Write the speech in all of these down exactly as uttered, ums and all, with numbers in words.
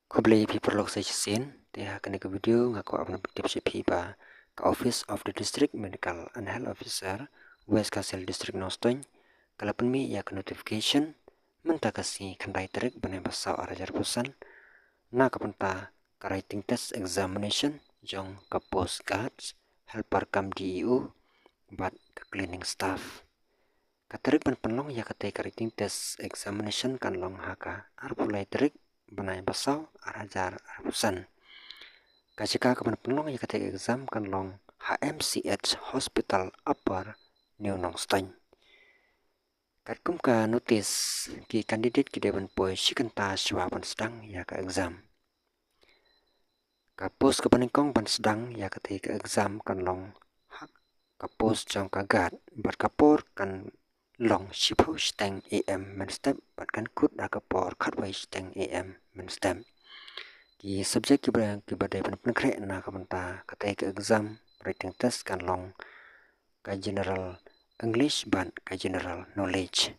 Khublei phi paralok sa shisien, te ha kane ka video nga kwah ban pyntip sha phi ba ka Office of the District Medical and Health Officer, West Khasi Hills District, Nongstoiñ, ka la pynmih ïa ka notification mynta ka sngi khyndai tarik bnai ba saw ar hajar arphew san na ka bynta ka writing test examination jong ka post guards, helper cum D E O bad ka cleaning staff. Ka tarik ban pynlong ïa katei ka writing test examination kan long ha ka arphew lai tarik bnai ba saw ar hajar arphew san. Ka jaka kaban pynlong ïa katei ka exam kan long ha M C H Hospital Upper, New Nongstoiñ. Katkum ka notice, ki candidate ki dei ban poi shi kynta shuwa ban sdang ïa ka exam. Ka post kaba nyngkong ban sdang ïa katei ka exam kan long ha ka post jong ka guard, bad ka por kan long shiphew shiteng A M mynstep bad kan kut ha ka por khatwei shiteng A M mynstep. Ki subject kiba, kiba dei ban pynkhreh na ka bynta katei ka exam writing test kan long ka General English bad ka General Knowledge.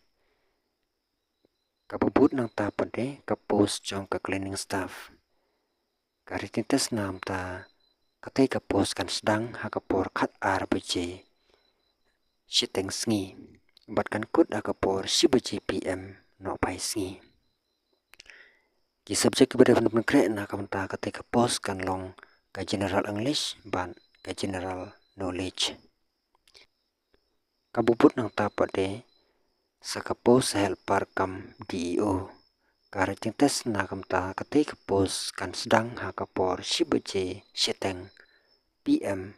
Kaba bud nangta pat de ka post jong ka cleaning staff. Ka writing test na ka bynta katei ka post kan sdang ha ka por khatar baje shiteng sngi bad kan kut ha ka por shi baje P M nohphai sngi. Ki subject kiba dei ban pynkhreh na ka bynta katei ka post kan long ka General English bad ka General Knowledge. Kaba bud nangta pat de sa ka post helper cum D E O. Ka writing test na ka bynta katei ka post kan sdang ha ka por shi baje shiteng P M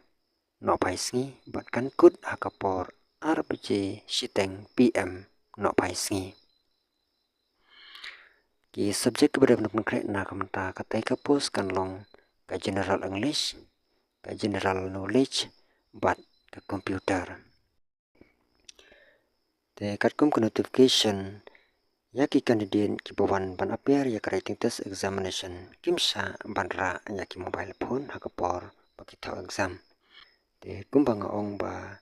nohphai sngi bad kan kut ha ka por ar baje shiteng P M nohphai sngi. Ki subject kiba dei ban pynkhreh na ka bynta katei ka post kan long ka General English, ka General Knowledge bad ka Computer. Te katkum ka notification, ïa ki candidate kiba wan ban appear ïa ka writing test examination kim shah ban rah ïa ki mobile phone ha ka por ba ki thaw exam. Te kumba nga ong ba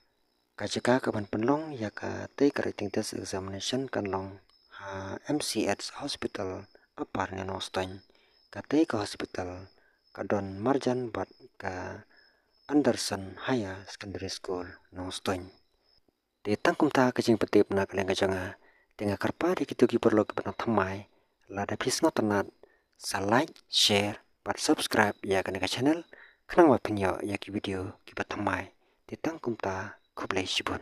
ka jaka kaban pynlong ïa katei ka writing test examination kan long ha M C H Hospital Upper, New Nongstoiñ. Katei ka hospital ka don marjan bad ka Anderson Higher Secondary School, Nongstoiñ. Te tang kumta ka jingpyntip na ka liang ka jong nga. Te nga kyrpad ïa kito ki paralok kiba thymmai, lada phi sngewtynnat, sa like, share bad subscribe ïa kane ka channel, khnang ba phin ïoh ïa ki video kiba thymmai. Te tang kumta, khublei shibun.